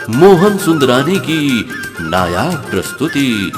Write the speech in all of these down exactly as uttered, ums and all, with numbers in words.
मोहन सुंदरानी की नायाब प्रस्तुति।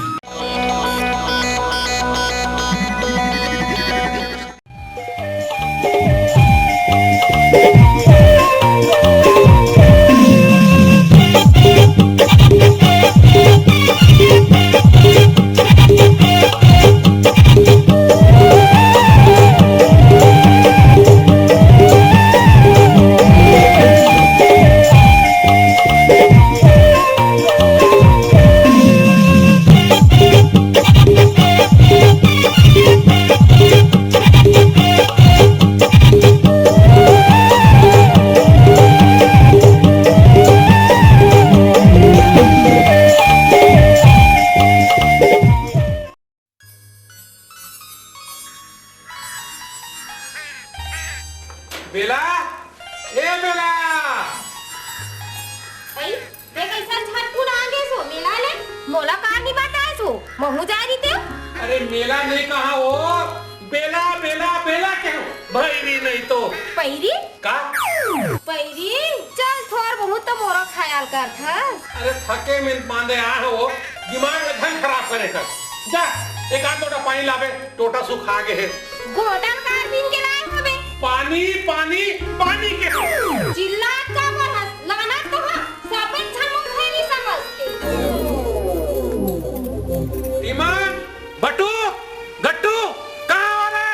बेला, ए बेला। भाई, देख, अइसन झटकुन आ गेस हो मेला ले, मोला का नइ बताएस हो, महूं जाय रहितेंव। अरे, मेला नइ कहा हो, बेला, बेला, बेला केहेंव, भइरी नहीं तो। पइरी? का? पइरी? चल, थोर बहुत तो मोरो खयाल करथस। अरे, थके में बांधे आय हो, दिमाग ला झन खराब करे कर। जा, एक आध लोटा पानी लाबे, टोटा सुखा गे हे। घोटन काट बीन के लाय होबे। पानी, पानी, पानी केहेंव। चिल्लात काबर हस? लानत तो हस, सबे झन मोर भइरी समझथे। टीमन, बटू, गट्टू, कहाँ हो रे?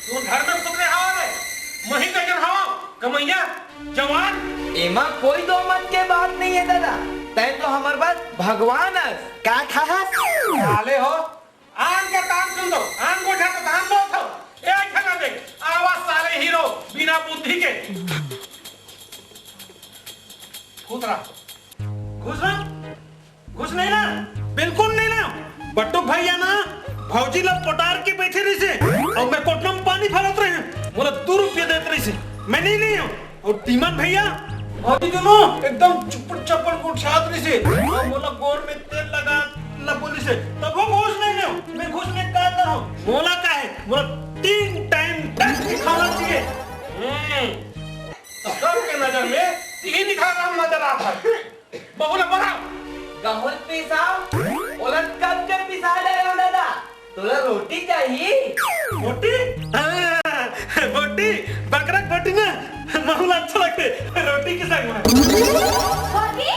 तुम घर में कुतरे हव रे, मही कइसन हव, कमइया, जवान। एमा कोई दो मत के बात नहीं है दादा, तैं तो हमर बर भगवान अस। का खाहस? साले हो, आन के तान सुन दो, आन गोठा तो धान बोत हो। ए, खेला देख, आवा साले हीरो, बिना बुद्धि के। फुतरा। घुस ना, घुस नहीं ना, बिल्कुल नहीं ना। बट्टू भइया ना, भौजी ला पोटार के बैठे रहिसे, अउ मैं कोटना में पानी भरत रहेंव, मोला दू रुपया देत रहिसे, मैं नहीं लेंव। अउ टीमन भइया, भौजी दुनों एकदम चुपड़ चपड़ गोठियात रहिसे। अउ मोला गोड़ में तेल लगा ला बोलिसे, तभो घुस नहीं लेंव। मैं घुस में का करों? मोला का हे? मोला तीन टाइम डट के खाना चाहिए। हम्म, तो सबके नजर में तीन खराब नजर आता है। बहू ला बोला। गहूं ल पिसाव, ओला कब के पिसा डारेंव दादा। तोला रोटी चाही? बोटी? हाँ, बोटी, बकरा के बोटी ना, महूं ला अच्छा लगथे, रोटी के संग में। बोटी?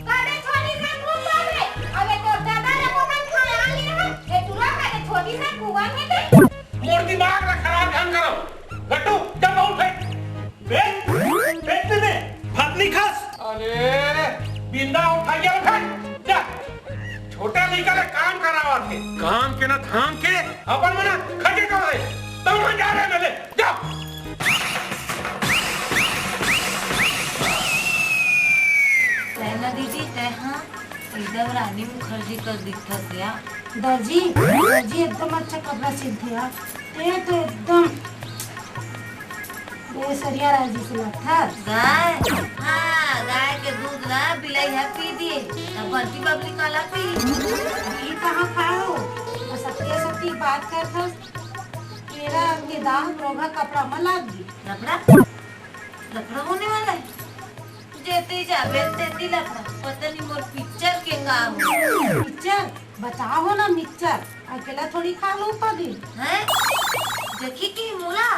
कदे छोटी से खूब बात रे। अबे तोर दादा रे मोहन खाया ले रहा, ए तुरा कदे छोटी से कुआं में दे। मोर दिमाग ला खराब झन करो। गट्टू, जा बहू फेंक। फेंक, फेंक दे दे, भात नहीं खास। अरे, बिंदा उठाइया उठा, जा। छोटा लइका ले काम करावत हे। काम के ना धाम के, अपन मना खटे कर रहे। तब मैं जा रहे मेले, जा। तैं ना दीदी, तैं हा एकदम रानी मुखर्जी कस दिखथस या। दर्जी, दर्जी एकदम अच्छा कपड़ा सिलथे यार। तैं तो एकदम ये सरिया राजी से लगथस। गाय? हाँ, गाय के दूध ला बिलाई ह पी दिए, त बंटी बबली काला पी? बिली कहाँ खाए हो? बस अतके सती बात करथस। केरा के दाह रोगा कपड़ा म लाग गे। लफड़ा? लफड़ा होने वाला है? जेती जाबे तेती लफड़ा। पता नहीं मोर पिक्चर के का हो। पिक्चर? बताओ ना मिक्सचर, अकेला थोड़ी खा लो पगली। हैं? जकी के मोला?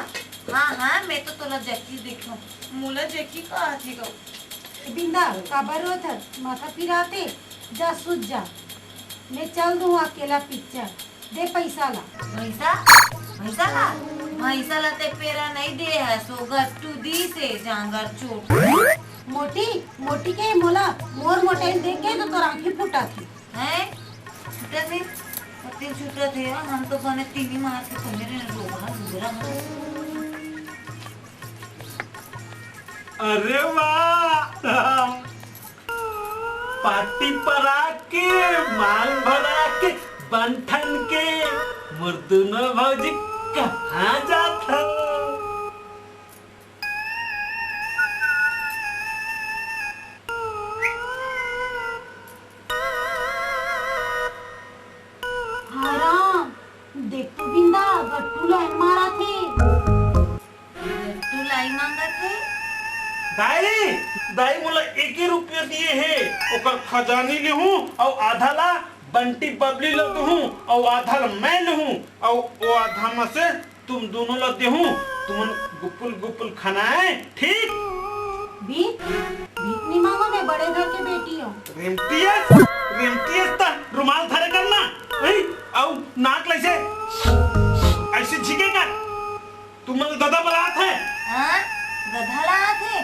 हाँ, हाँ, मैं तो तोला जकी देखो। मोला जकी कहा थी गो। बिंदा, काबर रोत हस? माथा पिराते? जा सुत जा। मैं चल दूँ अकेला पिक्चर। दे पैसा ला। पैसा? पैसा ला? पैसा ला ते पेरा नहीं दे है, सो गट्टू दी से जांगर चोट। मोटी, मोटी के मोला, मोर मोटाई देख के तो तोर आँखी फूटा थी। हैं? छूटा थे? पति छूटा थे, हम तो बने तीनी मार के पहले रोगहा सुधरा हम। अरे वाह! पार्टी परा के, माल भरा के, बंठन के, मोर दुनो भौजी कहाँ जात हन? हराम, बिंदा, गट्टू ला मारत हे। गट्टू लाई मांगत हे। दाई, दाई मोला एके रुपया दिए हे, ओकर खजानी लेहूं अउ आधा ला बंटी बबली ला देहूं अउ आधा ला मैं लेहूं अउ ओ आधा में से तुम दोनों ला देहूं, तुमन गुपुल गुपुल खाना है, ठीक? भीख? भीख नहीं मांगो, मैं बड़े घर के बेटी हूँ। रेमटियस, रेमटियस ता रुमाल धरे करना, नहीं? अउ नाक लइसे, ऐसे झिके कर। तुमन गधा बलात है। हाँ? गधा लात है?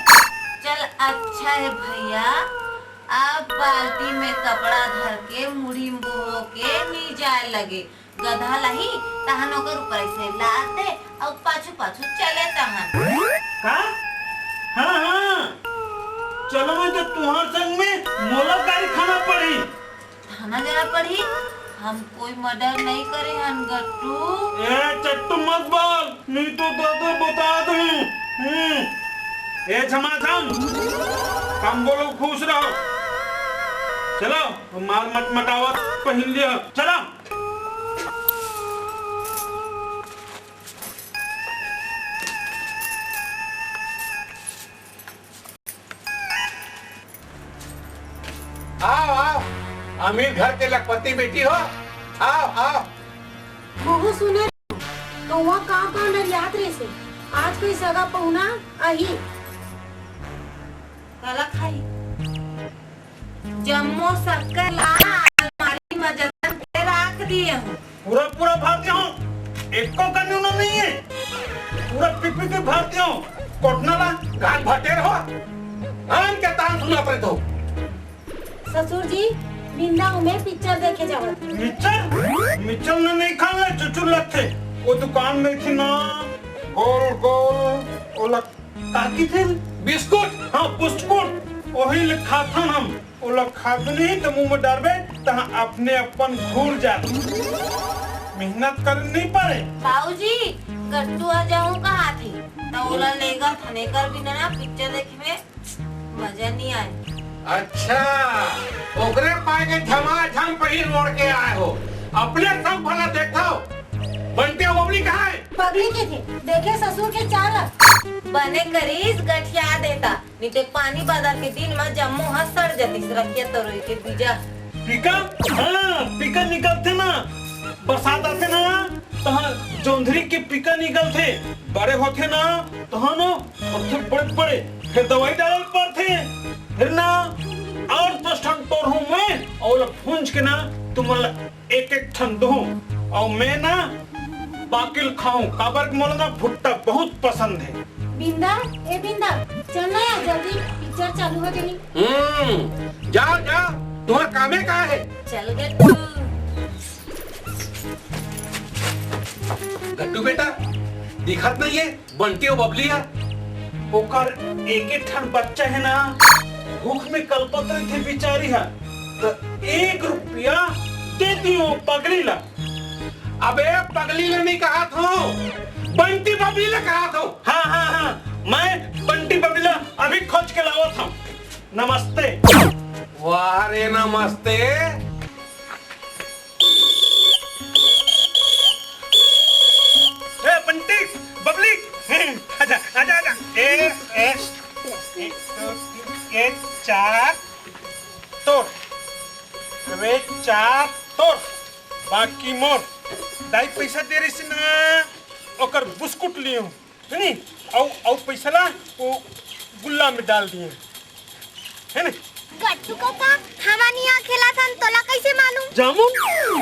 चल अच्छा है भैया, अब बाल्टी में कपड़ा धर के मुड़ी में बोहो के नी जाए लगे। गधा लाही, तहन ओकर ऊपर ऐसे लाद दे, अउ पाछू पाछू चले तहन। का? हाँ, हाँ। चलो मैं तो तुहार संग में मोला गारी खाना पड़ी। थाना जाना पड़ी? हम कोई मर्डर नहीं करे हन गट्टू। ए, चट्टू मत बोल, नहीं तो दादा बता दूं। हम्म। ए, झमाझम, कम बोलो, खुश रहो। चलो, माल मटमटावत पहिन लिया। चलो। आओ, आओ, अमीर घर के लखपति बेटी हो, आओ, आओ। मुहू सुने तो वहाँ कांव कांव डरियात रहिसे। आज कोई सगा पहुना आही। काला खाई? जम्मो शक्कर ला अलमारी में जतन के राख दिए हूँ। पूरा पूरा भर दिए हूँ, एको कनी नहीं है। पूरा पी पी के भर दिए हूँ, कोटना ला गाल भटेर हो। आन के तान सुना पड़े तो। ससुर जी, बिंदा उमे पिक्चर देखे जावत। मिक्सचर? मिक्सचर में नहीं खावे, चुचुर लगथे। वो दुकान में थी ना, गोल गोल, वो लग-, काकी थे? बिस्कुट? हाँ, बिस्कुट। वही ले खाथन हम। वो लोग खाद नहीं तो मुंह में डालबे, तहाँ अपने अपन घूर जात। मेहनत कर नहीं पारे। बाबूजी, गट्टू आ जाऊं कहा थी, तो ओला लेगा थने कर बिना ना पिक्चर देखे में मजा नहीं आए। अच्छा, ओकरे पाए के झमाझम पहिर ओढ़ के आए हो, अपने सब भला देखो। बंटिया बबली कहाँ है? पगली के थे, देखे ससुर के चाल। बने करीस गठिया देता, नहीं ते पानी बादर के दिन में जम्मो ह सड़ जतीस रखिया तरोई के बीजा। पिका? हाँ, पिका निकलथे ना, बरसात आथे ना, तहाँ जोंधरी के पिका निकलथे, बड़े होथे ना, तहाँ ना होथे बड़े बड़े, फिर दवाई डालल पड़थे, फिर ना आठ दस ठन तोर हूँ मैं, अउ ओला भूंज के ना तुमन ला एक एक ठन दूँ, अउ मैं ना बाकिल खाऊं, काबर के मोला ना भुट्टा बहुत पसंद है। बिंदा, ए बिंदा, चल ना यार, जल्दी पिक्चर चालू हो जाही। हम्म, जाओ, जाओ, तुम्हारा कामे का है? चल गट्टू। गट्टू बेटा, दिखत नहीं है, बंटी अउ बबली है। ओकर एक एक ठन बच्चा है ना, भूख में कलपत रहिथे बिचारी है, तो एक रुपया दे दियो पगली ला। अबे पगली ले नहीं कहा था, बंटी बबली ले कहा था। हाँ, हाँ, हाँ, मैं बंटी बबली ला अभी खोज के लावत हूँ। नमस्ते। वाह रे नमस्ते। ए बंटी, बबली, आजा, आजा, आजा। ए, ए, एक, दो, तीन, ये चार तोर, अबे चार तोर, बाकी मोर। दाई पैसा दे रही ना, ओकर बिस्कुट लियो, है नी? अउ, अउ पैसा ला वो गुल्ला में डाल दिए, है नी? गट्टू कका, हमन यहाँ खेलत हन, तोला कैसे मालूम? जामुन?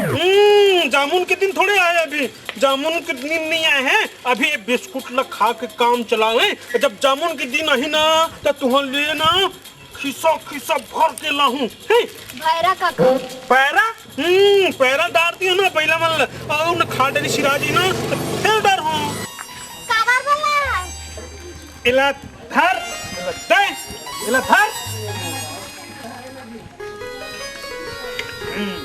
हम्म, जामुन के दिन थोड़े आए अभी, जामुन के दिन नहीं आए हैं अभी। ये बिस्कुट ला खा के काम चलावे, जब जामुन के दिन आही ना, तो तुहर लिए ना खिसा खिसा भर के लाहूं। हे? भैरा कका। पैरा? हम्म, पैरा डार दियो ना, पहला मन ल-, अउ न खा डरी सिराजी ना, तो फिर डर हो। काबर बोला? इला धर, इला दे, इला धर। हम्म,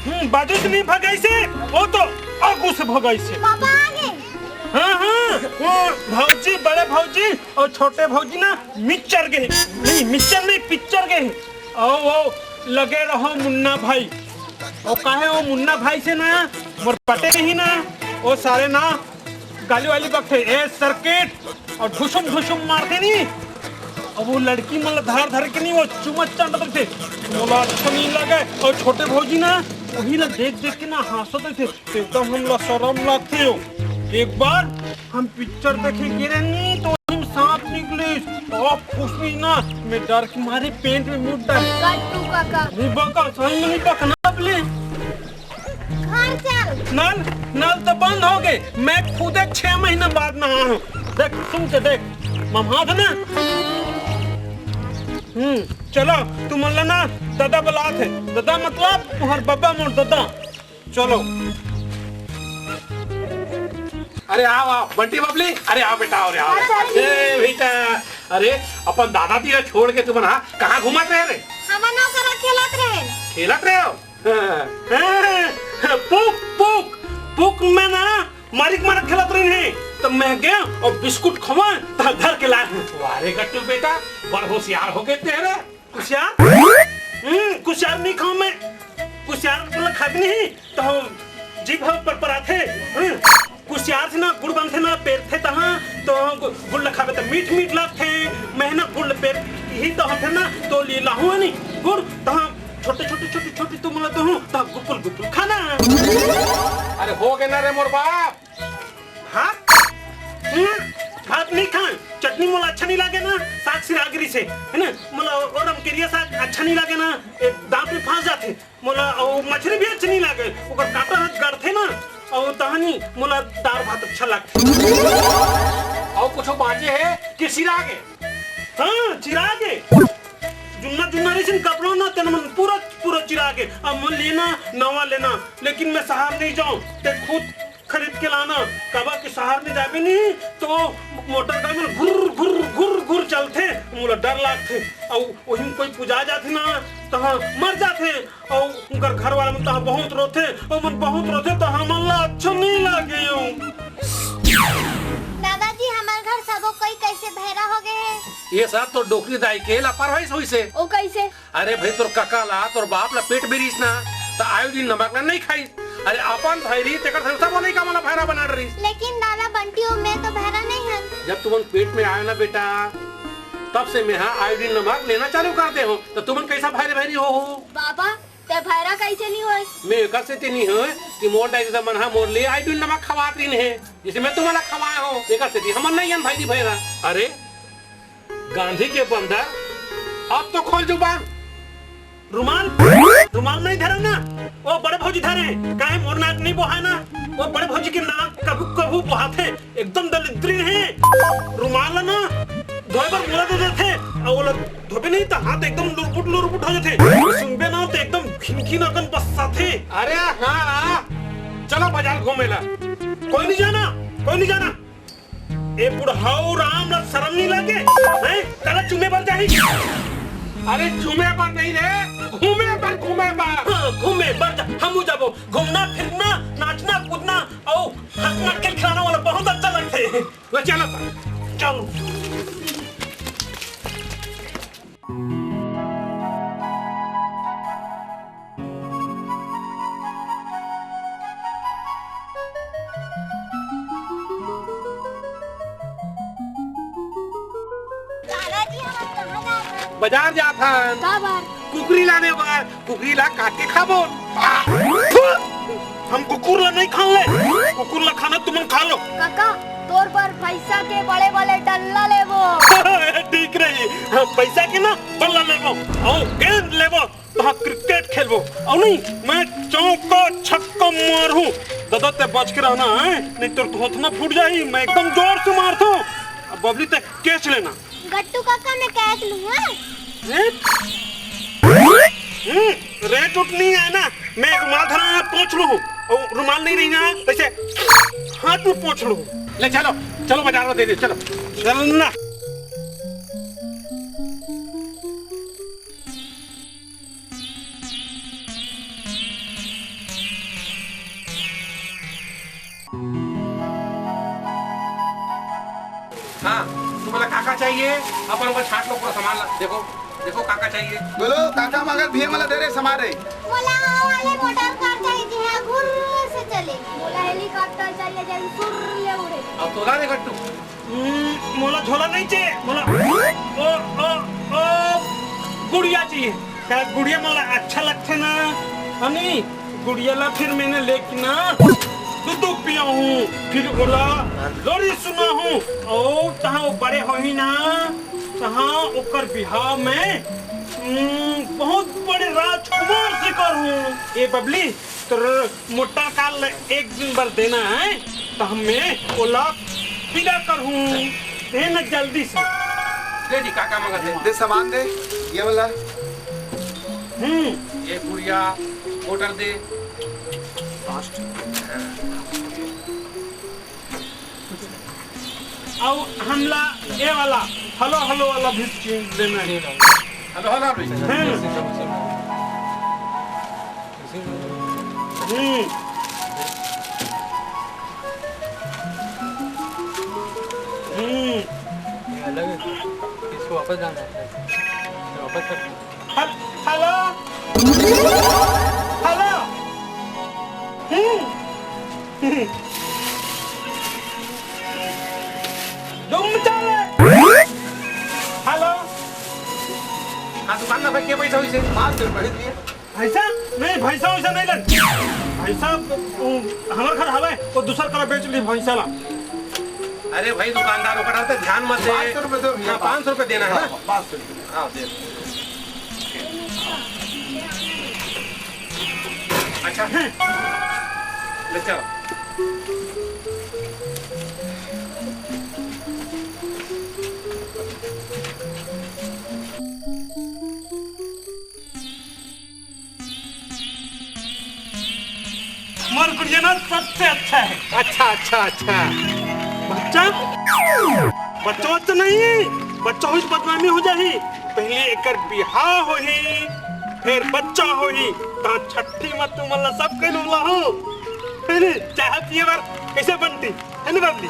हम्म, बाजू से नहीं भगाई से, वो तो आगू से भगाई से। पापा आ गए। हाँ, हाँ, वो भौजी, बड़े भौजी और छोटे भौजी ना मिक्सचर गए, नहीं, मिक्सचर नहीं, पिक्चर गए। और वो लगे रहो मुन्ना भाई। वो काहे वो मुन्ना भाई से ना मोर पटे नहीं ना, वो सारे ना गाली वाली बकथे, ए सर्किट, अउ ढुसुम ढुसुम मारथे नी। अब वो लड़की मन ला धर धर के नी, वो चुमा चाटत रहिथे, मोला अच्छा नहीं लगे। अउ छोटे भौजी ना, वही ला देख देख के ना हंसत रहिथे, एकदम हमला शरम लागथे। एक बार हम पिक्चर देखे गे रहेन नी, तो वही में सांप निकलिस, तो अब फुसलिस ना, मैं डर के मारे पेंट में मुड़ डारे। गट्टू काका। नहीं बका, सही में नहीं बका ना, अब ले। घर चल। नल, नल तो बंद हो गे। मैं खुदे छह महीना बाद नहाए हूँ। देख, सुन के देख, मम्हा था ना। हम्म, चलो, तुमन ला ना दादा बलात हे। दादा मतलब तुम्हार बब्बा मोर दादा। चलो। अरे आओ, आओ, बंटी बबली, अरे आओ बेटा, अरे आओ। अच्छा जी। ए बेटा, अरे अपन दादा तीर छोड़ के तुमन हा कहाँ घूमत रहे रे? हमन ओकरा खेलत रहे। खेलत रहे हो? हाँ, हाँ, पुक, पुक, पुक में ना मारिक मारक खेलत रहिन हे, त मैं गेंव अउ बिस्कुट खवाएंव, त धर के लाएंव। वाह रे गट्टू बेटा, बड़ होशियार हो गे तें रे। कुसियार? हम्म, कुसियार नहीं खाऊं मैं। कुसियार मतलब खाबे नहीं, त जीभ ह परपराथे। हम्म, कुसियार से ना गुड़ बनथे ना, पेरथे तहाँ, त गु-, गुड़ ल खाबे त मीठ मीठ लागथे। मैं ना गुड़ ल पेर ही त होथे ना, तो ले लाहूं नहीं गुड़, तहाँ छोटे, छोटे, छोटे, छोटे तुमन ला दूहूं, त गुपुल, गुपुल खाना। अरे हो गे ना रे मोर बाप। भात? हम्म, भात नहीं खाएं, चटनी मोला अच्छा नहीं लागे ना, साग सिरागरी से, है ना, मोला वो रमकेरिया साग अच्छा नहीं लागे ना, ए, दांत में फंस जाथे, मोला वो मछली भी अच्छा नहीं लागे, ओकर कांटा ह गड़थे ना, अउ तहानी मोला दार भात अच्छा लागथे। अउ कुछो बांचे हे कि सिरा गे? हाँ, चिरा गे। जुन्ना जुन्ना रहिस कपड़ा ना, तेन मन पूरा पूरा चिरा गे। अब मन लेना, नवा लेना, लेकिन मैं शहर नहीं जाऊं, ते खुद खरीद के लाना। काबर कि शहर में जाबे नहीं तो मोटर गाड़ी में घुर घुर घुर घुर चलथे, मोला डर लागथे। अउ वही में कोई पुजा जाथे ना, तहाँ मर जाथे। अउ उनकर घर वाला मन तहाँ बहुत रोथे, अउ मन बहुत रोथे, त हमन ला अच्छा नहीं लागे। दादाजी, हमर घर सबो कोई कैसे भैरा हो गए हे? ये सब तो डोकरी दाई के लापरवाही से होइस हे। ओ कैसे? अरे भाई, तोर कका ला, तोर बाप ला पेट में रहिस ना, त आयोडीन नमक ला नहीं खाइस। अरे अपन भाई रहिस, तेकर से सब लइका मन ला भैरा बना डरिस। लेकिन दादा बंटी, ओ मैं तो भैरा नहीं हन। जब तुमन पेट में आए ना बेटा, तब से मैं हा आयोडीन नमक लेना चालू कर दे हूँ, त तुमन कैसा भैरे भैरी हो हो? बाबा, ते भैरा कैसे नहीं होय? मैं एकर सेती नहीं होय कि मोर दाई ददा मन हा मोर लिए आयोडीन नमक खवात रहिन हे, जैसे मैं तुम्हारा खवाया हूँ, एकर सेती हमन नहीं हन भाई भैरा। अरे गांधी के बंदर, अब तो खोल जुबान। रुमाल, रुमाल नहीं धरे ना, वो बड़े भौजी धरे। काहे मोर नाक नहीं बोहाय ना, वो बड़े भौजी के नाक कभू कभू बोहाथे। एकदम दलिद्री हे। रुमाल ना धोए बर मोला दे देथे, अउ ओला धोबे नहीं त हाथ एकदम लुरपुट लुरपुट हो जाथे। सुनबे ना त एकदम खिनखिन अकन बस्साथे। अरे हाँ, चलो बाजार घूमे ला। कोई नहीं जाना, कोई नहीं जाना। ए बुढ़ाऊ राम ला शरम नहीं लागे? हैं? कला चूमे बर जाही? अरे चूमे बर नहीं रे, घूमे बर, घूमे बर। हाँ, घूमे बर जा, हमू जाबो। घूमना, फिरना, नाचना, कूदना, अउ हंसना, खिलखिलाना वाला बहुत अच्छा लगथे। ले चलो सर, चलो। दादाजी, हमन कहाँ जात हन? बाजार जात हन। का बर? कुकरी लाने बर। कुकरी ला काट के खाबो। आ, थू! हम कुकुर ला नहीं खान ले। कुकुर ला खाना तुमन खा लो। काका, तोर बर पैसा के बड़े-बड़े डल्ला लेबो। ठीक रही। हाँ, पैसा के ना बल्ला लेबो। अउ गेंद लेबो। तहाँ क्रिकेट खेलबो। अउ नहीं, मैं चौका छक्का मारहूँ। दादा ते बच के रहना है, नहीं तोर थोथना फूट जाही। मैं एकदम जोर से मारथूँ। अब बबली ते कैच लेना। गट्टू काका, मैं कैच लूँ, हाँ? हैं? हम्म, रेट उट नहीं है ना, मैं एक रुमाल धरा है, पोंछ लूँ। अउ रुमाल नहीं रही ना, तैसे हाथ में पोंछ लूँ। ले चलो, चलो बाजार में दे दे, चलो। चल ना। हाँ, तुमला का का चाहिए? अपन ऊपर छांट लो पूरा सामान ला। देखो, देखो का का चाहिए। बोलो, काका मगर भैया मला दे रे सामान रे। मोला वो वाले मोटर कार चाहिए, जी हाँ, घुर्र से चले, मोला helicopter चाहिए, जैसे सुर ले उड़े। अब तोला रे गट्टू। हम्म, मोला झोला नहीं चाहिए, मोला ओ, ओ, ओ, गुड़िया चाहिए। का गुड़िया मोला अच्छा लगथे ना, हनी? गुड़िया ला फिर मैं लेके ना दूध पियाहूँ, फिर ओला लोरी सुनाहूँ, अउ तहाँ वो बड़े होही ना, तहाँ ओकर बिहाव में, हम्म, बहुत बड़े राजकुमार से करहूँ। ए बबली, तोर मोटा काल एक दिन बर देना है, त हम्मे ओला विदा करहूँ। दे न जल्दी से। ले जी, का का मंगत हे? दे सामान दे, ये वाला। हम्म। ये पुड़िया, मोटर दे। Fast। अउ हमला ये वाला, hello hello वाला भी चीज देना है। Hello hello भी। हम्म। हम्म। हम्म। ये अलग है। इसको वापस डालना है। वापस कर। हे-, hello। Hello। हम्म। तुम चले। Hello। हाँ, दुकान में भाई, के पैसा होइसे? पाँच सौ रुपये दिए। भैंसा? नहीं, भैंसा वैसा नहीं लेन। भैंसा, उ, हमर घर हवे, वो दूसर करा बेच ली भैंसा ला। अरे भाई, दुकानदार ओकर रहते, ध्यान मत दे। पाँच सौ रुपये दो भैया, हाँ, पाँच सौ रुपये देना है ना? हाँ, पाँच सौ रुपये। हाँ, दे। अच्छा, ले चल। मोर गुड़िया ना सबसे अच्छा है। अच्छा, अच्छा, अच्छा। बच्चा? बच्चा, बच्चा नहीं, बच्चा होई तो बदनामी हो जाही। पहले एकर बिहाव होही, फिर बच्चा होही, तहाँ छट्ठी मा तुमन ला सब कहीं ला हो। फिर चाय पिए बर कैसे बनती? है ना बबली?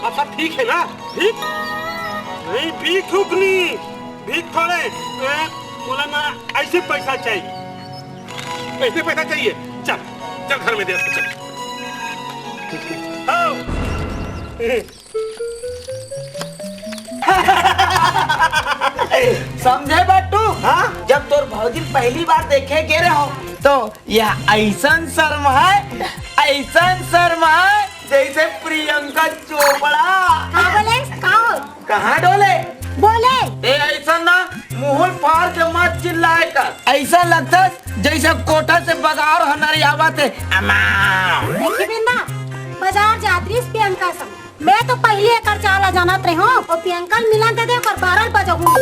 अब सब ठीक है ना? ठीक? नहीं, भीख उख नहीं, भीख थोड़े। ए, मोला ना ऐसे पैसा चाहिए, ऐसे पैसा चाहिए। चल, चल घर में दे, चल। आओ। समझे बट्टू? हाँ? जब तोर भौजी पहली बार देखे गे रहे हो, तो यह ऐसन शर्म है, ऐसन शर्म है, जैसे प्रियंका चोपड़ा। का बोले? का हो? कहाँ डोले? बोले। ए, ऐसा ना, मुहुल फाड़ के मत चिल्लाए कर। ऐसा लगता जैसे कोठा से बगार हनर आवत है। अमा। देखी बिंदा, बाजार जात रहिस प्रियंका संग। मैं तो पहले एकर चाल ला जानत रहे हूँ। वो प्रियंका मिलन दे दे, ओकर बारह बजे हूँ।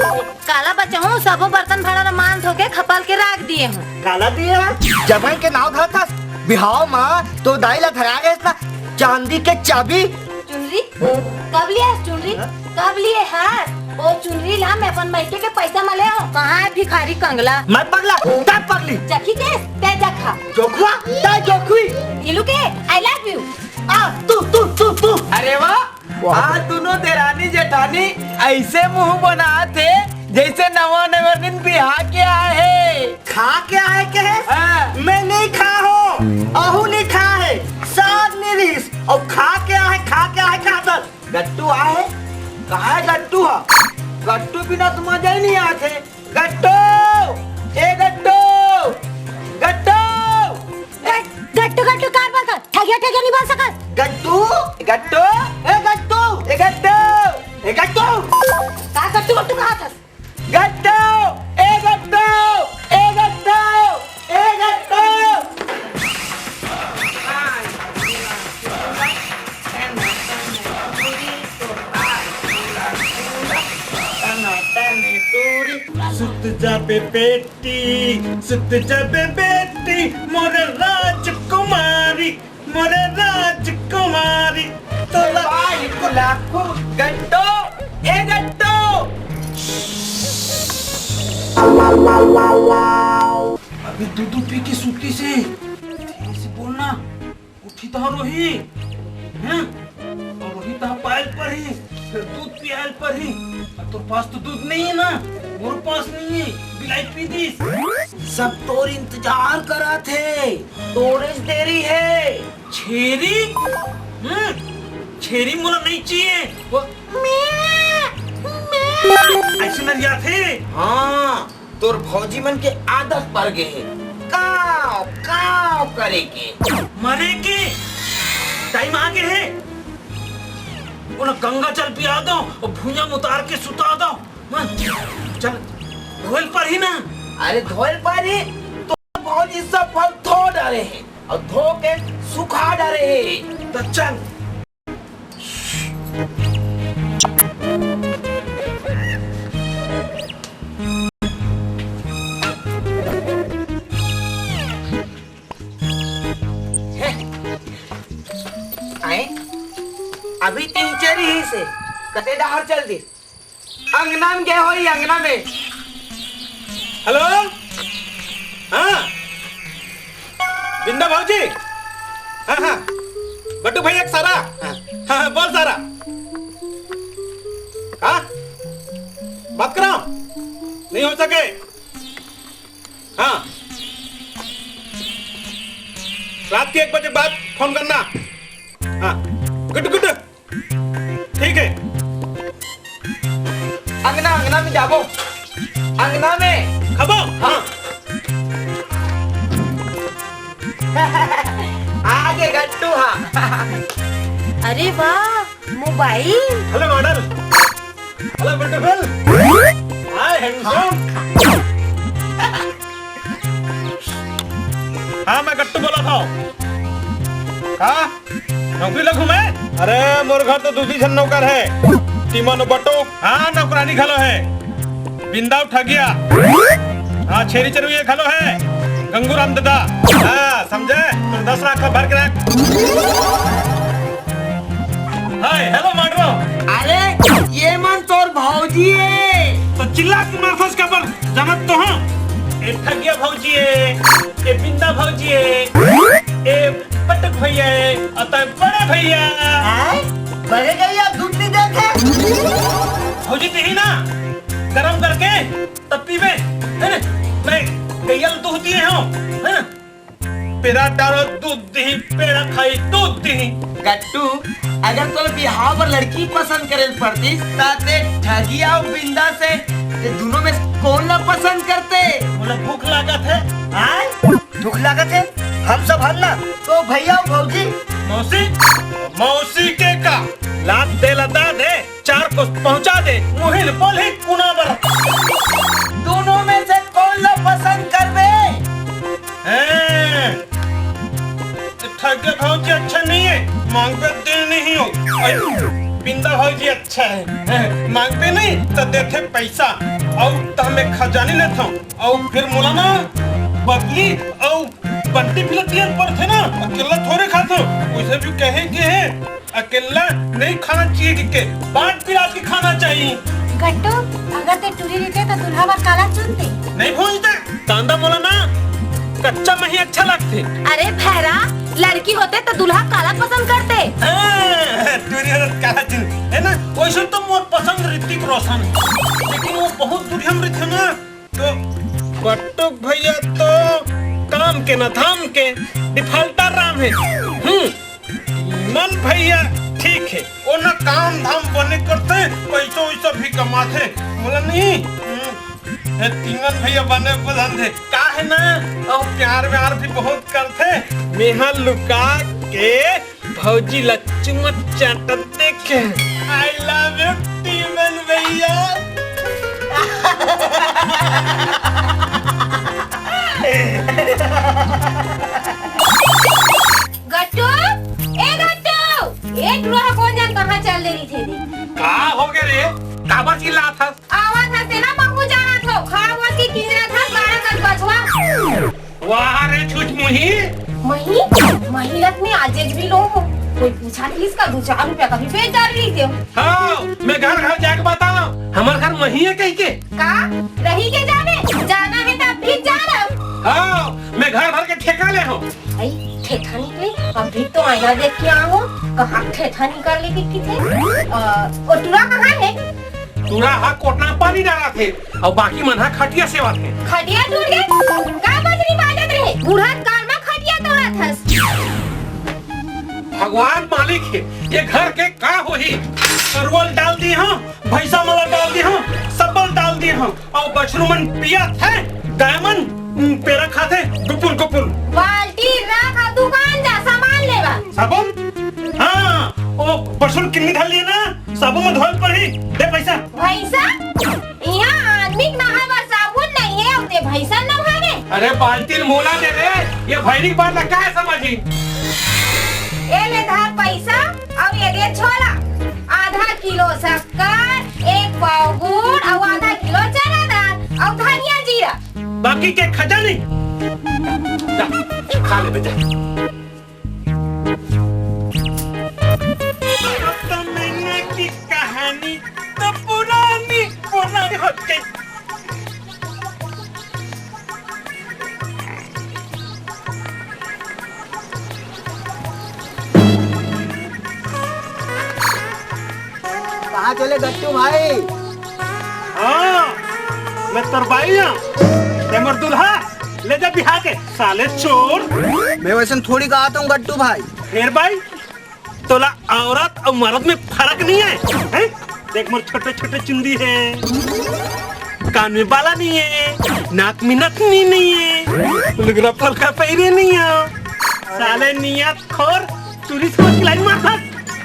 काला बचाहूँ, सबो बर्तन भाड़ा ला मांज धो के खपल के राख दिए हूँ। काला दिए हस? जबरन के नाव धरत हस। बिहाव मा तो दाई ला धरा गए ना चांदी के चाबी। चुनरी? कब लिए हस चुनरी? कब लिए हस? ओ चुनरी ला मैं अपन मइके के पैसा मा ले हूँ। कहाँ है भिखारी कंगला? मैं पगला, तै पगली। जखी के, तै जखा। जोखुआ, तै जोखुई। इलू के, I love you। आ, तू, तू, तू, तू। अरे वाह, वाह। आज दोनों देरानी जेठानी ऐसे मुंह बनात हे, जैसे नवा नवा दिन बिहा के आए हे। खा के आए के हे? हाँ। मैं नहीं खा हो, अहू नहीं खा हे, साग नहीं रहिस, अउ खा के आए, खा के आए, खा दस। गट्टू आए? कहाँ है गट्टू हा? गट्टू बिना तो मजा ही नहीं आते। गट्टू! ए गट्टू! गट्टू! गट-, गट्टू, गट्टू कार बोल कर, ठगिया, ठगिया नहीं बोल सकत। गट्टू! गट्टू! ए गट्टू! ए गट्टू! ए गट्टू! का गट्टू, गट्टू कहा था? गट्टू! ए गट्टू! ए गट्टू! ए गट्टू! सुत जाबे बेटी, सुत जाबे बेटी, मोर राजकुमारी, मोर राजकुमारी, तोला बाई लाखो गट्टो, ए गट्टो। अभी दूध पी के सुती से, धीरे से बोलना। उठी तो रोही, हैं? अउ रोही तो पायल पर ही, फिर दूध पियाल पर ही। अब तोर पास तो दूध नहीं है ना, मोर पास नहीं है, बिलाई पी दिस। सब तोर इंतजार करत हे, तोरेच देरी हे। छेरी? हम्म, छेरी मोला नहीं चाहिए। वो अइसे नरियाथे। हाँ, तोर भौजी मन के आदत पड़ गे हे। काव, काव करे के। मरे के टाइम आ गे हे। ओला गंगा जल पिया दो अउ भुइयां म उतार के सुता दो। हाँ, चल, धोए ल परही ना। अरे धोए ल परही, तोर भौजी सब फल धो डारे हे अउ धो के सुखा डारे हे। त चल। आए? अभी तीन चार ही से कते डहर चल दिस। अंगना में गे होही, अंगना में। हेलो, हाँ, बिंदा भौजी, हाँ हाँ, बटू भैया के सारा, हाँ हाँ, बोल सारा। का बात कराओ? नहीं हो सके। हाँ, रात के एक बजे बाद फोन करना। हाँ, गुड गुड। ठीक है। अंगना, अंगना में जाबो। अंगना में। खबो? हाँ। आगे गट्टू, हाँ। अरे वाह, mobile. Hello model. Hello beautiful. Hi handsome. हाँ, मैं गट्टू बोलत हँव। का? नौकरी ला घूमे? अरे, मोर घर तो दू दी झन नौकर हे। टीमन अउ बटू। हाँ, नौकरानी घलो हे। बिंदा अउ ठगिया। हाँ, छेरी चरुइया घलो हे। गंगूराम ददा। हाँ, समझे? तो दस लाख का भर के रख। हाय, हेलो मांडरो। अरे, ये मन तोर भौजी हे। तो चिल्ला के मारथस काबर? जानत तो हँव। ए ठगिया भौजी हे, ए बिंदा भौजी हे, ए पटक भैया हे, अउ तैं बड़े भैया। हैं? बड़े गैया दूध नहीं देते? भौजी तेही ना, गरम करके तब पीबे, है ना? मैं गैया ल दूध दिए हँव, है ना? पेरा डारो दूध दिही, पेरा खाई दूध दिही। गट्टू, अगर तोला बिहाव बर लड़की पसंद करे ल पड़तिस, त तैं ठगिया अउ बिंदा से, ये दूनों में कोन ला पसंद करते? मोला भूख लागत हे। आय? भूख लागत हे? हम सब हन ना, तो भैया अउ भौजी। मौसी, मौसी के का? लात दे लता दे। चार कोस पहुंचा दे, मुहिल बोलही कुना बर। दूनों में से कोन ला पसंद करबे? हैं? ठगे भौजी अच्छा नहीं हे, मांगबे दे नहीं हो। अरे, बिंदा भौजी अच्छा हे, हैं? मांगबे नहीं त देथे पैसा, अउ त मैं खजानी लेथँव, अउ फिर मोला ना बबली अउ बंटी भी ल दिए ल पड़थे ना, अकेला थोरे खाथँव। वइसे भी कहे गे हे, अकेला नहीं खाना चाहिए, कि के बांट बिराज के खाना चाहिए। गट्टू, अगर तैं टूरी रहिते त दूल्हा बर काला चुनते? नहीं भौजी, कांदा मोला ना कच्चा मही अच्छा लगथे। अरे भैरा, लड़की होते त दूल्हा काला पसंद करते। हाँ, टूरी होते त काला चुन, है ना? वइसे तो मोर पसंद ऋतिक रोशन हे, लेकिन वो बहुत दुरिहा म रहिथे ना, तो बटुक भैया तो काम के ना धाम के डिफाल्टर राम हे। हम्म, टीमन भैया ठीक हे, वो ना काम धाम बने करथे, पैसा वैसा भी कमाथे। मोला नहीं, हम्म, हे टीमन भैया बने पसंद हे। का हे ना, अउ प्यार व्यार भी बहुत करथे। मेहा लुका के भौजी ला चुम्मा चाटत देखे। I love you टीमन भैया। गट्टू, ए गट्टू, ए टुरा ह कोन जाने कहाँ चल दे रहिथे रे? का हो गे रे? काबर चिल्लात हस? आवत हस तेला महूँ जानत हँव, खा वस के किंजरत हस बारह कस बछवा। वाह रे छुच मुही। मही, मही लत में आजेज भी लो हो। कोई पूछा थी इसका दो चार रुपया का भी बेच डाल रही थे। हाँ, मैं घर घर जाके बताओ, हमार घर मही हे कहिके। का? रही के जावे? जाना हे त अभी जा रहा हूँ। हाँ, मैं घर भर के ठेका ले हँव। आई, ठेठा निकले, अभी तो आईना देख के आए हँव, कहाँ ठेठा निकाल लेके किथे? अ, ओ टुरा कहाँ हे? टूरा हा कोटना पानी डालत हे, अउ बाकी मन हा खटिया सेवत हे। खटिया टूट गे? का बजरी बाजत रहे? बूढ़ा काल मा खटिया तोड़त हस। भगवान मालिक हे, ये घर के का होही? सरुवल डाल दी हंव, भैंसा मन ला डाल दी हंव, सबल डाल दी हंव, अउ बछरू मन पियत हे, गाय मन, उम, पेरा खाथे, गुपुर गुपुर। बाल्टी रख अउ दुकान जा, सामान लेवा। साबुन? हाँ, ओ परसों किन्नी धर लिए ना, साबुन में धोए पड़ी। दे पैसा। भैंसा? इहाँ आदमी के नहाए बर साबुन नहीं है, अउ ते भैंसा नहावे? अरे बाल्टी मोला दे रे, ये भैरी के बात ला काहे समझी? ए ले धर पैसा, अउ ये दे झोला। आधा किलो शक्कर, एक पाव गुड़, अउ आधा किलो चना दाल, अउ धनिया जीरा। बाकी के खजा नहीं। जा, खा ले बेटा। अब तो मैना की कहानी तो पुरानी पुरानी हो गई। कहाँ चले गट्टू भाई? हाँ, मैं तोर बाई हूँ। ते मोर दूल्हा, ले जा बिहा के, साले चोर। मैं वैसन थोड़ी कहा था गट्टू भाई। फिर बाई, तोला औरत अउ मरद में फरक नहीं है, हैं? देख मोर छोटे-छोटे चुंदी है, कान में बाला नहीं है, नाक में नथनी नहीं है, लुगरा फलका पहिरे नहीं है। साले नियत खोर, टूरी समझ के लाइन मारथस।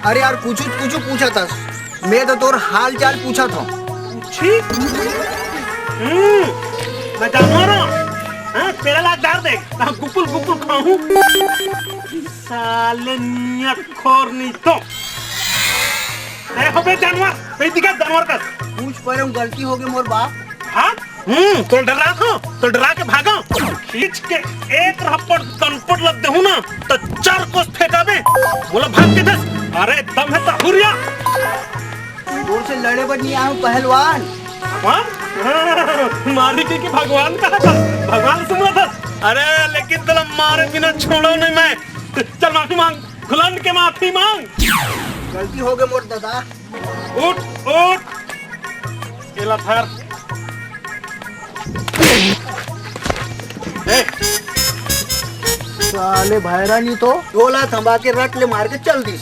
अरे यार, कुछ, कुछ पूछा था, मैं तो तोर हाल चाल पूछा था। पूछी? हम्म, मैं जानवर हूँ। हाँ, तेरा लाख डाल दे, हाँ, गुपुल गुपुल खाऊं। साले नियत खोर नहीं तो। ए, हो बे जानवर, बे दिखा जानवर का। पूछ परे हूँ, गलती हो गई मोर बाप। हाँ? हम्म, तो डरा को, तो डरा के भागो। खींच के एक रप्पड़ कनपट लग देहूं ना, तो चार कोस फेंकाबे। बोला भाग के दस। अरे दम है तो हुरिया। तोर से लड़े बर नहीं आया हूँ पहलवान। भगवान? हाँ, मारी के, के भगवान कहा था? भगवान सुन रहा था। अरे लेकिन तोला मारे बिना छोड़ो नहीं मैं। चल माफी मांग, घुलंड के माफी मांग। गलती हो गई मोर दादा। उठ, उठ। एला धर। ए। साले भैरा नहीं तो। टोला थंबा के रट ले मार के चल दी।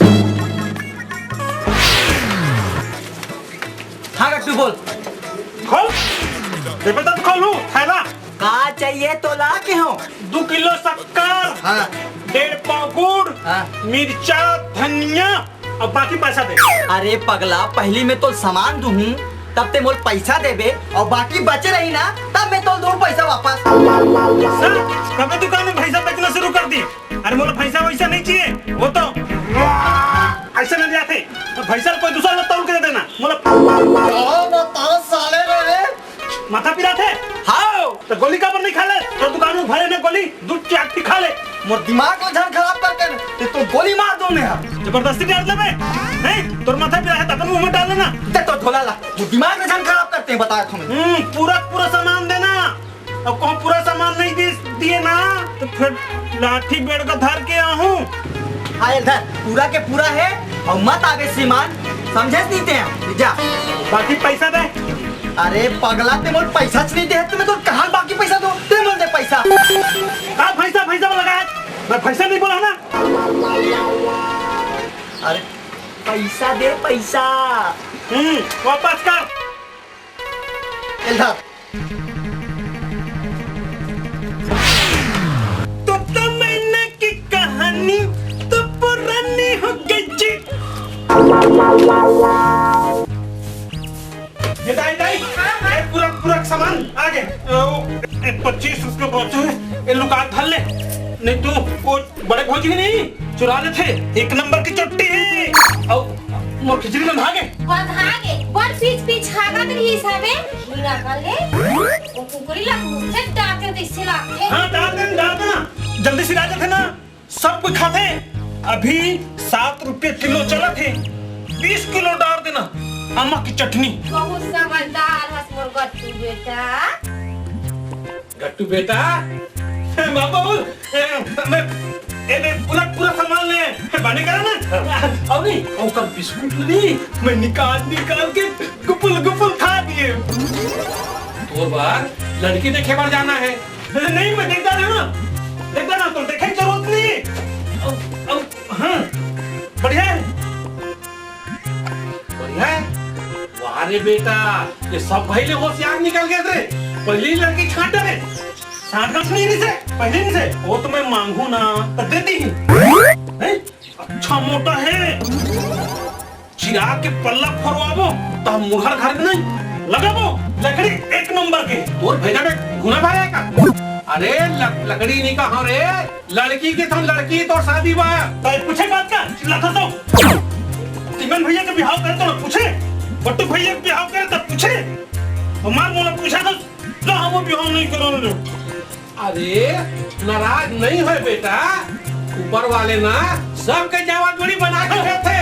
हाँ गट्टू बोल। खोल। जबरदस्त खोलू, थैला। का चाहिए तो ला के हो। दू किलो शक्कर, हाँ। डेढ़ पाव गुड़, हाँ। मिर्चा, धनिया और बाकी पैसा दे। अरे पगला, पहली मैं तो सामान दूहूं, तब ते मोल पैसा देबे और बाकी बचे रही ना, तब मैं तो दूं पैसा वापस। सर, कबे दुकान में भैंसा बेचना शुरू कर दी? अरे मोला भैंसा वैसा नहीं चाहिए, वो तो ऐसे नहीं आते। तो भैंसा कोई दूसरा ला तौल के दे देना। मोला का बताओ साले रे। माथा पिराथे? हाव। तो गोली काबर नहीं खा ले? तो दुकान में भरे ने गोली, दू चार ठी खा ले। मोर दिमाग ला झन खराब करके ते तो गोली मार दो ने हा। जबरदस्ती डाल देबे? नहीं, तोर माथा पिराथे त अपन मुंह में डाल लेना। दे तो झोला ला, वो दिमाग ला झन खराब करते हैं, बताया तुम्हें। हम्म, पूरा पूरा सामान देना। अब कहूँ पूरा सामान नहीं दे दिए ना, तो फिर लाठी बेड़ का धर के आहूँ। हाँ, ये धर, पूरा के पूरा है, और मत आवे सामान, समझे नहीं ते हैं, जा। बाकी पैसा दे। अरे पगला, ते मोल पैसा च नहीं दे, तो मैं तो कहाँ बाकी पैसा दूँ? ते मोल दे पैसा। का पैसा, पैसा लगा है? मैं पैसा नहीं बोला ना। अरे पैसा दे, पैसा। हम्म, वापस कर। ये धर। तो तमन्ना की कहानी तो पुरानी हो गई जी। ये दाई, दाई, हाँ, हाँ। ये पूरा, पूरा सामान आ गए। ओ, ए, पच्चीस रुपये बहुत है। ये लुका धर ले। नहीं तो वो बड़े भौजी नहीं चुरा लेथे, एक नंबर की चट्टी है। और मोर खिचड़ी में भागे। बंधा के, बड़ पीछ पीछ हागत रही साबे, मीना कर ले। वो कुकरी ला मुझसे डांट के इससे लागथे। हाँ, डांट दे, डांट दे ना। जल्दी से आ जाते ना, सब कुछ खाते। अभी सात रुपये किलो चलत हे, बीस किलो डाल देना। अम्मा की चटनी। बहुत समझदार हस मोर गट्टू बेटा। गट्टू बेटा, ए, बाबू, ए, मैं, ए, मैं पूरा, पूरा सामान ले, बांटे करा ना। और नहीं, ओकर बिस्कुट नहीं, मैं निकाल, निकाल के गुपुल गुपुल खा दिए। तोर बर लड़की देखे बर जाना हे। नहीं, मैं देखता रहा ना, देखता ना, तो देखे के जरूरत नहीं। अब, अब, हाँ, बढ़िया हे। बढ़िया हे। वाह रे बेटा, ये सब भाई ले होशियार निकल गे रे। पहली लड़की छांट रे, छांट नहीं से, पहली नहीं से। वो तो मैं मांगू ना, तो देती ही। हैं? अच्छा मोटा हे। चिराग के पल्ला फोरवाबो, त मुरहर घर में नहीं लगाबो। लकड़ी एक नंबर के। तोर भेजा में घुना भरे का? अरे लक-, लकड़ी नहीं कहा रे, लड़की के थन लड़की तोर शादी बा। तय पूछे बात का? चिल्लाता तो। तिमन भैया के बिहाव करे तो ना पूछे, बट्टू भैया के बिहाव करे तब पूछे। हमार मोला पूछा तो ना, हम बिहाव नहीं करन लो। अरे, नाराज नहीं होय बेटा, ऊपर वाले ना सबके जावा जोड़ी बना के देथे।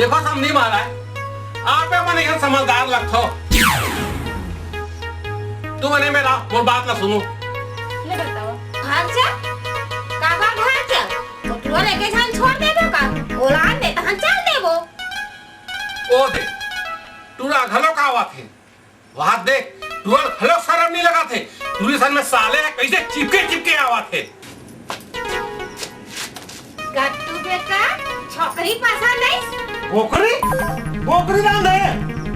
देखो समधी महाराज, आप मन एकदम समझदार लगथो। तुमन एमे रहो, मोर बात ला सुनो। ले बताओ। घर चल। काबर घर चल? तो टुरा ल एके झन छोड़ देबो का? ओला आन दे, तहन चल देबो। ओ दे, टुरा घलो का आवत हे। वहां देख, टुरा ल घलो शरम नहीं लगत हे। टुरी सन में साले ह कइसे चिपके चिपके आवत हे। गट्टू बेटा, छोकरी पसंद आइस? बोकरी? बोकरी रांध हे?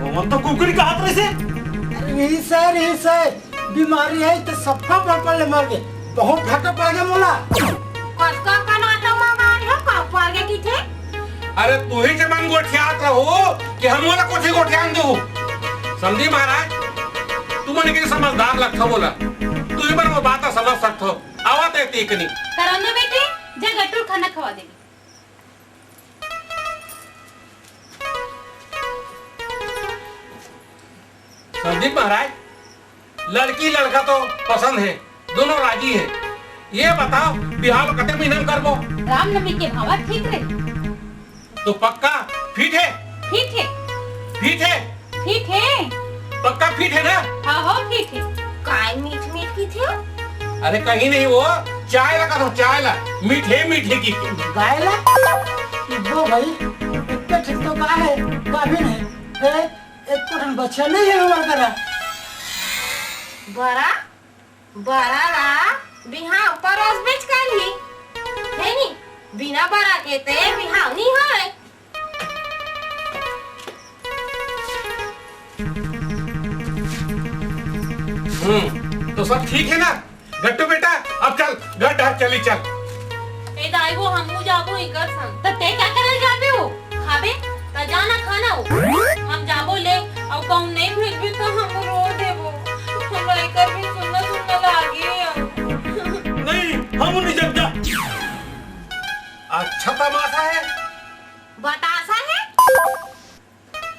ओमन तो कुकरी कहत रहिसे। अरे रिहिस हे, रिहिस हे। बीमारी हे त सफा पड़ पड़ ले मर गे। बहुत घाटा पड़ गे मोला। कतका कन आटा मंगाए हो, कब पड़ गे किथे? अरे तुही के मन गोठियात रहो कि हम ओला कुछ गोठियान दो। समधी महाराज, तुमन के समझदार लगथो मोला। तुही मन वो बात समझ सकथो। आवा ते तीकनी। करन दो बेटी, जा गट्टू खाना खवा दे। संदीप महाराज, लड़की लड़का तो पसंद हे, दोनों राजी हे। ये बताओ, बिहाव कते महीना में करबो? रामनवमी के भावा ठीक रही। तो पक्का फिट हे? फिट हे। फिट हे? फिट हे। पक्का फिट हे ना? हाँ हो, फिट हे। काय मीठ मीठ किथे? अरे कहीं नहीं, वो चाय ला कथों, चाय ला। मीठे मीठे की। गाय ला? वो भाई, इतने ठीक तो का है, गाभिन है। ए, एक कोठन बच्चा नहीं है हमारे तरह। बरा, बरा ला बिहाव परोसबेच करही, हे नी? बिना बरा के ते बिहाव नी होय। हम्म, तो सब ठीक है ना? गट्टू बेटा, अब चल, घर डहर चली चल। ए दाई वो, हमू जाबो इकर संग। त ते का करल जाबे हो? खाबे? त जाना खाना हो। हम जाबो ले, अउ कहूँ नहीं भेजबे त हम रो देबो। हमरा इकर भी सुनना सुनना लागे अब। नहीं, हम नहीं जब जा। अच्छा तमाशा है। बतासा है।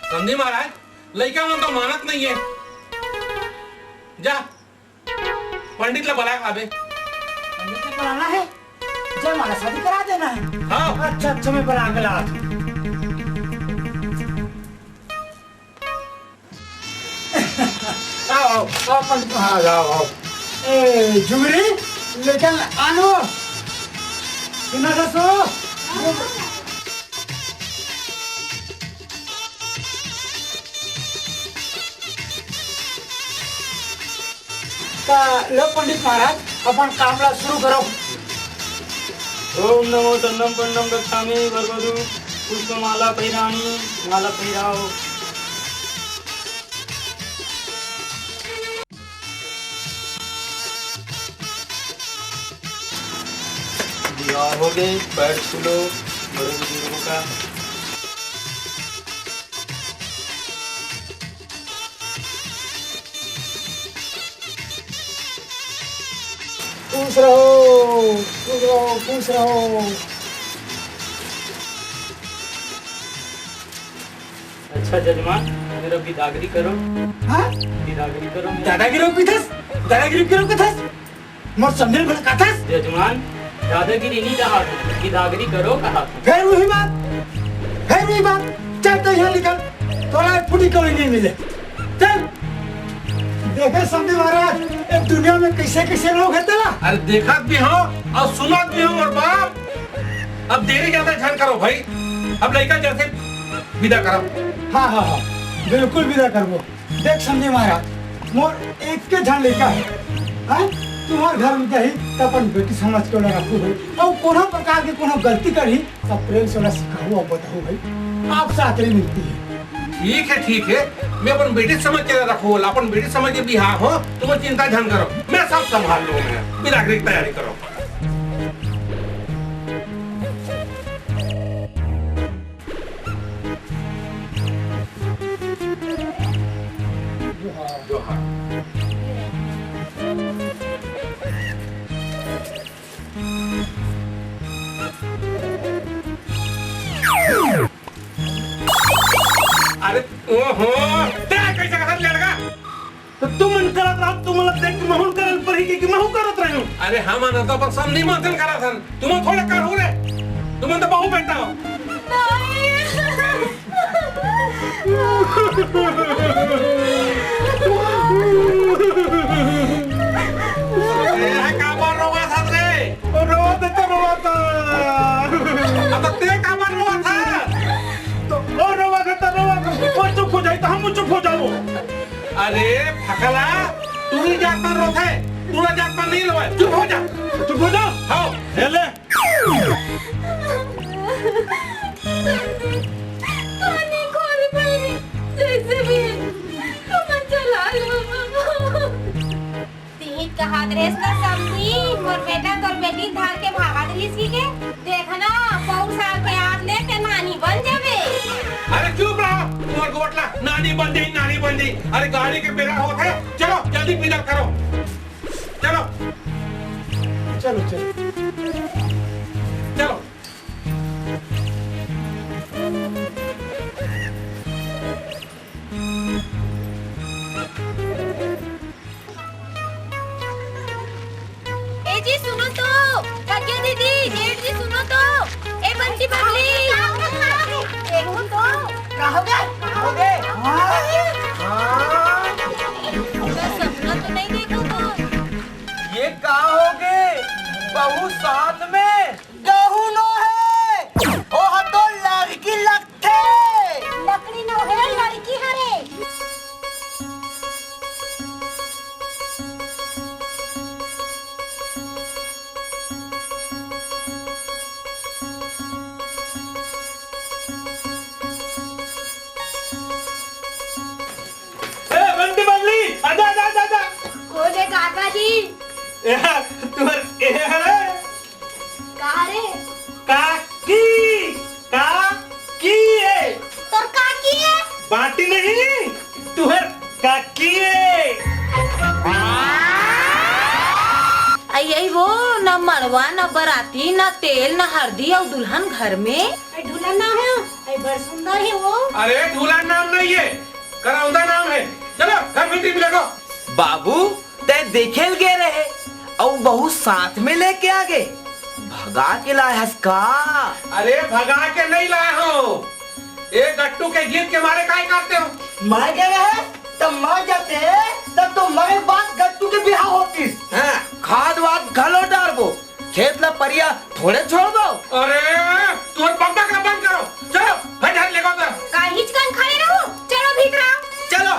संधि महाराज, लइका मन तो मानत नहीं है। जा, पंडित ला बला के लाबे। पंडित ला बलाना है? जयमाला शादी करा देना है? हाँ। अच्छा, अच्छा, मैं बला के लात हूँ। आओ, आओ, आओ, पंडित महाराज, आओ, आओ। ए, जुगरी, लेकिन आनो, सुना था सो? त लो पंडित महाराज, अपन काम ला शुरू करो। ओम नमो चंदम पंडम गच्छामि भर्गोदु पुष्पमाला पहिराणि, माला पहिराओ। विवाह हो गए, पैर छू लो बड़े बुजुर्गों का। खुश रहो, खुश रहो, खुश रहो। अच्छा जजमान, मेरा बिदागरी करो। हाँ? बिदागरी करो मेरा। दादागिरी कथस? दादागिरी करो कथस? मोर समझे भला कथस? जजमान, दादागिरी नहीं कहा, बिदागरी करो कहा। फिर वही बात, फिर वही बात। चल तो यहाँ निकल, तोला फुटी कोई नहीं मिले। चल। देखे समधी महाराज, ए दुनिया में कैसे कैसे लोग हैं तेला। अरे देखत भी हो अउ सुनत भी हो मोर बाप। अब देरी ज्यादा झन करो भाई, अब लइका जैसे विदा करो। हाँ, हाँ, हाँ, बिल्कुल विदा करबो। देख समधी महाराज, मोर एक के झन लइका है, हैं? तुम्हार घर में जाही त अपन बेटी समझ के ओला रखू भाई, अउ कोनो प्रकार के कोनो गलती करही त प्रेम से ओला सिखाहू अउ बताहू भाई, आपसे आखिरी विनती है। ठीक है, ठीक है, मैं अपन बेटी समझ के रखू, ओला अपन बेटी समझ के बिहाव हो, तुम चिंता झन करो, मैं सब संभाल लूँ, मैं बिदागरी की तैयारी करो। जोहार। अरे, ओहो, ते कैसे कहत लड़का? तो तुमन करत रहो, तुमन ला देख के महूं करल पड़ी कि, कि महूं करत रहूं। अरे, हमन तो अपन समधी मन से करत हन, तुमन थोड़े करहू रे, तुमन तो बहू बेटा हो। नहीं। ए, काबर रोवत हस रे? रोवत हे त रोवत हे। अब ते काबर रोवत हस? त ओ रोवत हे त रोवत हे। ओ चुप हो जाई त हम चुप हो जाबो। अरे फकला, टूरी जात पर रोथे, टूरा जात पर नहीं रोवे। चुप हो जा, चुप हो जा। हाँ, हे ले। पानी खोल पानी, जैसे भी है, तुम चला लो। तिही त कहत रहेस ना समधी, मोर बेटा तोर बेटी धार के भागा दिलिस कहिके। देखना, पौर साल के आज ले ते नानी बन जाबे। अरे चुप रहा, तोर गोठला नानी बन जाई, नानी बन जाई। अरे गाड़ी के बेरा होत हे, चलो जल्दी पैदल करो, चलो, चलो, चलो, चलो। ए जी, सुनो तो, प्रज्ञा दीदी, जेठ जी, सुनो तो, ए बंटी बबली, देखो तो। का हो गे? का हो गे? हाँ? हाँ? पूरा सपना तो नहीं देखो तो? ये का हो गे? बहू साथ में? गहू नो हे, ओह तो लड़की लगथे। लकड़ी नो हे, लड़की हरे। ए, बंटी बबली, आजा, आजा, आजा, आजा। कोन हे काका जी? ए, तुहर, ए, हरे। का रे? काकी, काकी हे। तोर काकी हे? बाटी नहीं, तुहर काकी हे। अई, अई वो, न मड़वा, न बराती, न तेल, न हरदी, अउ दुल्हन घर में। अई ढूला नाम हे, अई बड़ सुंदर हे वो। अरे ढूला नाम नहीं हे, करौंदा नाम हे। चलो घर में टीवी देखो। बाबू, तैं देखे ल गे रहे अउ बहू साथ में लेके आ गे, भगा के लाय हस का? अरे भगा के नहीं लाय हंव, ए गट्टू के गीत के मारे काय करते हो? मर गे रहे, तब मर जाते, तब तो मरे बाद गट्टू के बिहाव होतिस। हाँ। खाद वाद घलो डारबो, खेत ला परिया थोड़े छोड़बो। अरे, तोर बकबक ला बंद करो, चलो, हट हट लेगो तो। काहीच कन खड़े रहो, चलो भीतरा। चलो।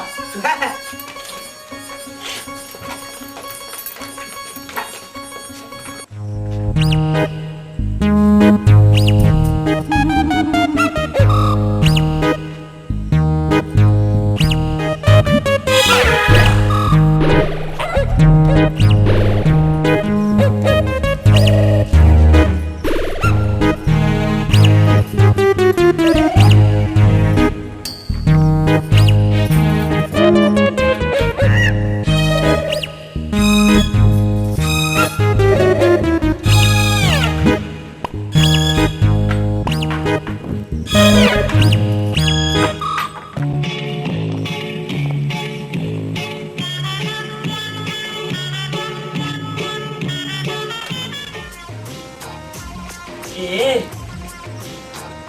ए,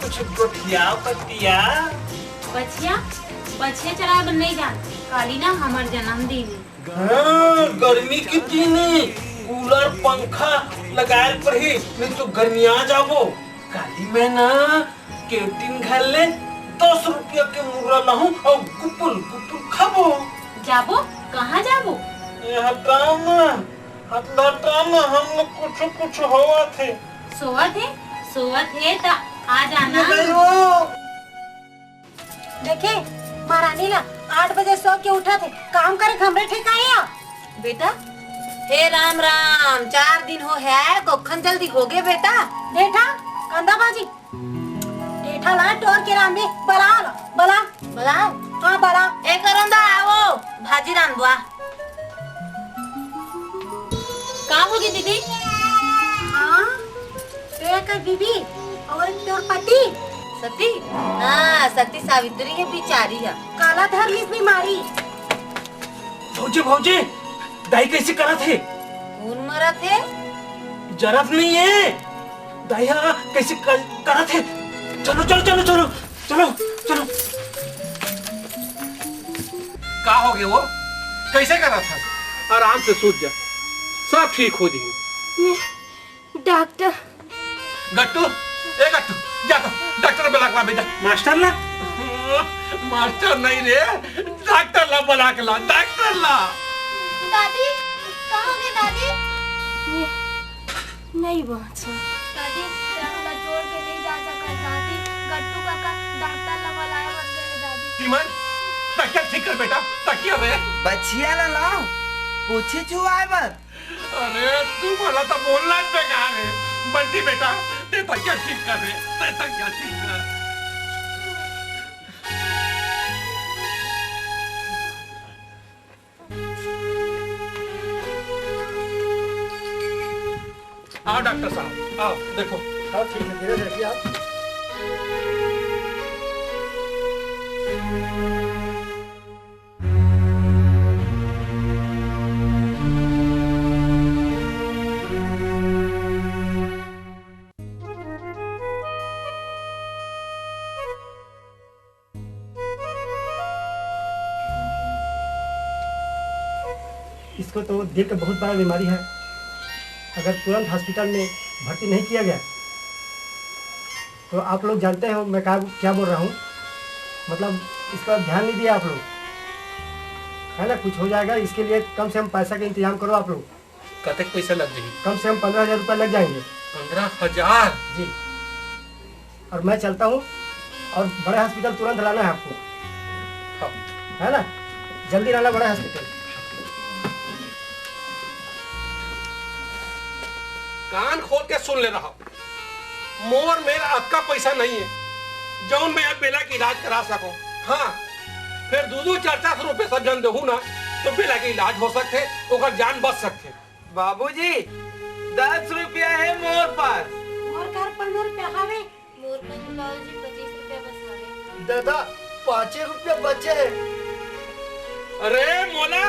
कुछ गोठिया पतिया। बछिया, बछिया चराए बर नहीं जान। काली ना हमर जन्मदिन हे। हाँ, गर्मी के दिन हे, कूलर पंखा लगाए ल पड़ही, नहीं तो गर्मिया जाबो। काली मैं ना कैंटीन घर ले दस रुपया के मुर्रा लाहूं अउ गुपुल गुपुल खाबो। जाबो? कहाँ जाबो? ए हटा ना, हटा ना, हम कुछ कुछ होवत हे। सोवत हे, सोवत हे त आ जाना। ये गई वो। देखे, महारानी ला आठ बजे सो के उठत हे, काम करे हमरे ठेका हे या? बेटा, हे राम राम, चार दिन हो हे, कोखन जल्दी होगे बेटा। बेटा, कंदा भाजी, बेटा ला टोर के राम में बला ला, बला। बला? हाँ, बला। ए करंदा, आवो, भाजी रांधवा। का होगे दीदी? हाँ, तोर का बीबी अउ तोर पति। सती? हाँ, सती सावित्री हे बिचारी हे। काला धर लिस बीमारी। भौजी, भौजी, दाई कइसे करत हे? कोन मरत हे? जरत नहीं हे। दाई हा कइसे कर-, करत हे? चलो, चलो, चलो, चलो, चलो, चलो। का हो गया वो? कैसे करत हस? आराम से सूत जा, सब ठीक हो जाही। डॉक्टर। गट्टू, ए गट्टू, जा तो डॉक्टर बुला के ला बेटा। मास्टर ला? मास्टर नहीं रे, डॉक्टर ला बुला के ला, डॉक्टर ला। दादी, का हो गया दादी? ये नहीं बाँचा। दादी, तैं हमला छोड़ के नहीं जा सकत दादी। गट्टू काका डॉक्टर ला बुलाए बर गए दादी। विमल, तकिया ठीक कर बेटा, तकिया रे। बछिया ला लाओ, पूछी चुआए बर। अरे, तुमला तो बोलना ही बेकार है। बंटी बेटा, तैं तकिया ठीक कर रे, तैं तकिया ठीक कर। आओ डॉक्टर साहब, आओ, देखो। हाँ, ठीक है, धीरे रखिए आप। इसको तो दिल का बहुत बड़ा बीमारी है। अगर तुरंत हॉस्पिटल में भर्ती नहीं किया गया तो आप लोग जानते हो मैं क्या क्या बोल रहा हूँ। मतलब, इसका ध्यान नहीं दिया आप लोग, है ना? कुछ हो जाएगा, इसके लिए कम से कम पैसा का इंतजाम करो आप लोग। कतक पैसा लग जाही? कम से कम पन्द्रह हजार रुपया लग जाएंगे। पन्द्रह हजार? जी। और मैं चलता हूँ, और बड़े हॉस्पिटल तुरंत लाना है आपको। हाँ। है ना? जल्दी लाना बड़े हॉस्पिटल। कान खोल के सुन ले रहा, मोर मेर अतका पैसा नहीं है, जौन मैं अब बेला के इलाज करा सकूं। हाँ, फिर दू दू चार चार सौ रुपये सब जन देहू ना, तो बेला के इलाज हो सकथे, ओकर जान बच सकथे। बाबूजी, दस रुपया है मोर पास। मोर घर पन्द्रह रुपया हवे। मोर पास बाबूजी पच्चीस रुपया बस हवे। दादा, पाँचे रुपया बचे है। अरे मोला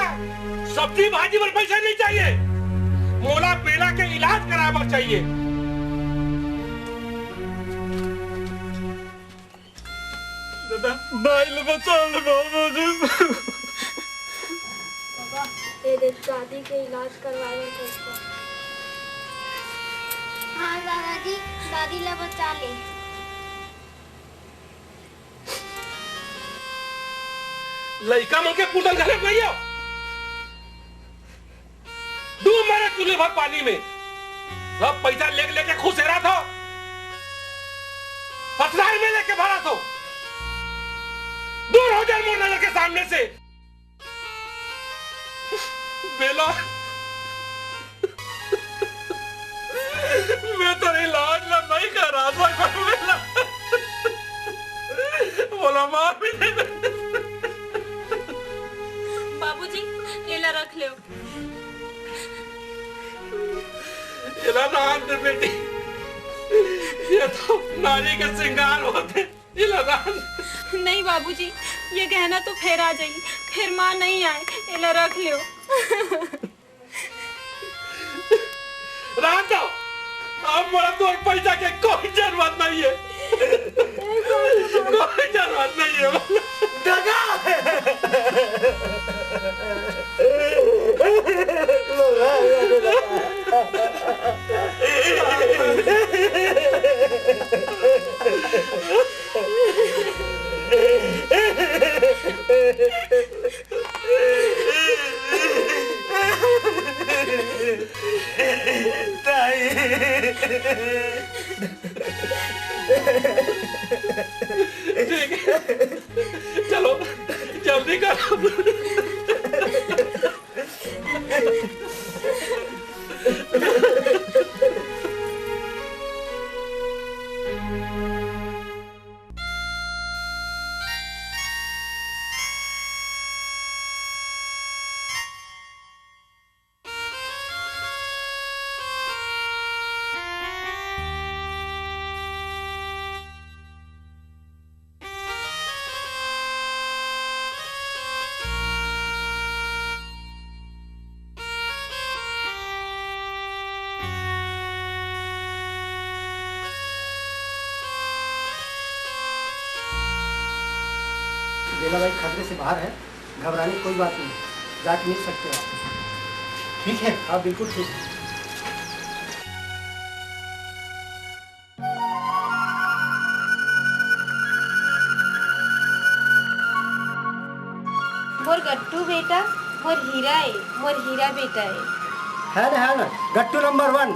सब्जी भाजी बर पैसा नहीं चाहिए, मोला बेला के इलाज कराए बर चाहिए। दादा, भाई ले बचा ले बाबूजी। बाबा, ये दे दादी के इलाज करवाए बर पैसा। हाँ दादाजी, दादी ला बचा ले। लइका मन के पुतन घरे भैया। डूब मरे चूल्हे भर पानी में। सब पैसा लेके लेके खुश रहत हो। ससुराल में लेके भरत हो। दूर हो जा मोर नजर के सामने से। बेला, मैं तो इलाज ला नहीं करा सकूं बेला। बोला मार भी दे। बाबूजी, एला रख ले। एला दान दे बेटी, ये तो नारी के श्रृंगार होथे। एला दान। नहीं बाबूजी, ये गहना तो फेरा जाही, फिर माँ नहीं आए, एला रख लो। राम जाओ, अब मोला तोर पैसा के कोई जरूरत नहीं है। कोई जरूरत नहीं है। दादा! ठीक है, चलो जल्दी करो। बेला भाई खतरे से बाहर है, घबराने की कोई बात नहीं, जाके मिल सकते हो आप। ठीक है। हाँ, बिल्कुल ठीक। मोर गट्टू बेटा, मोर हीरा ए, मोर हीरा बेटा ए। है ना, है ना, गट्टू नंबर वन।